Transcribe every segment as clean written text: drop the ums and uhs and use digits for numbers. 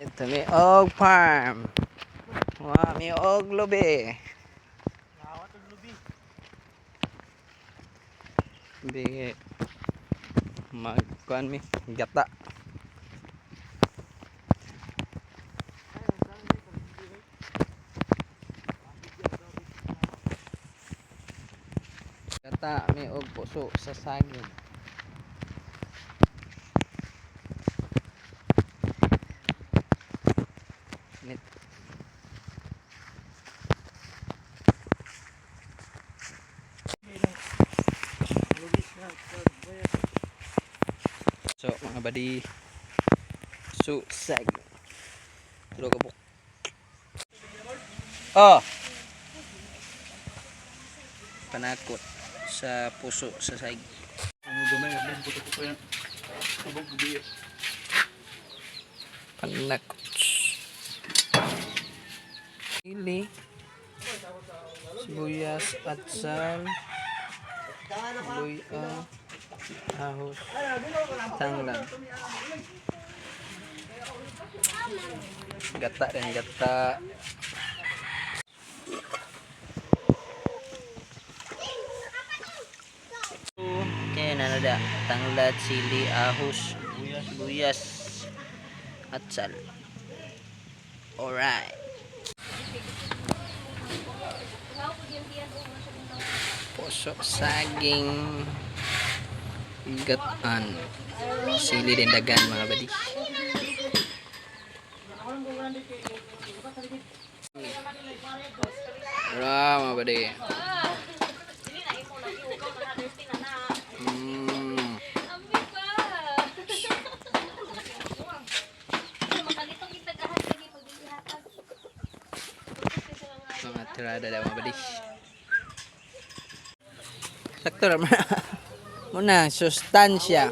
Ito may og farm. Wa may og lubi. Bi magkuan mi gata. Gata mi og puso sa saging. Nit. So mga buddy, so saging. Tulo ka buk. Oh. Panakot sa puso sa saging. Ang gamay nga din puto ko yan. Abog gabi. Panakot. Sili. Sibuyas at sal. Luya. Ahos. Tanglad. Gata dan gata. Okay, nanada. Tanglad, sili, ahos, sibuyas, at sal. Alright. Puso saging gatan. Sili din dagan mga badi. Ra mga badi. Mga tirada daw mga badi. Sakto ra man. Muna, sustansya.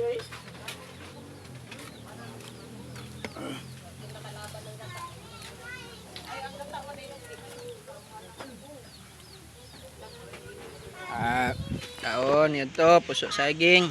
Ah, kaon ito, puso saging.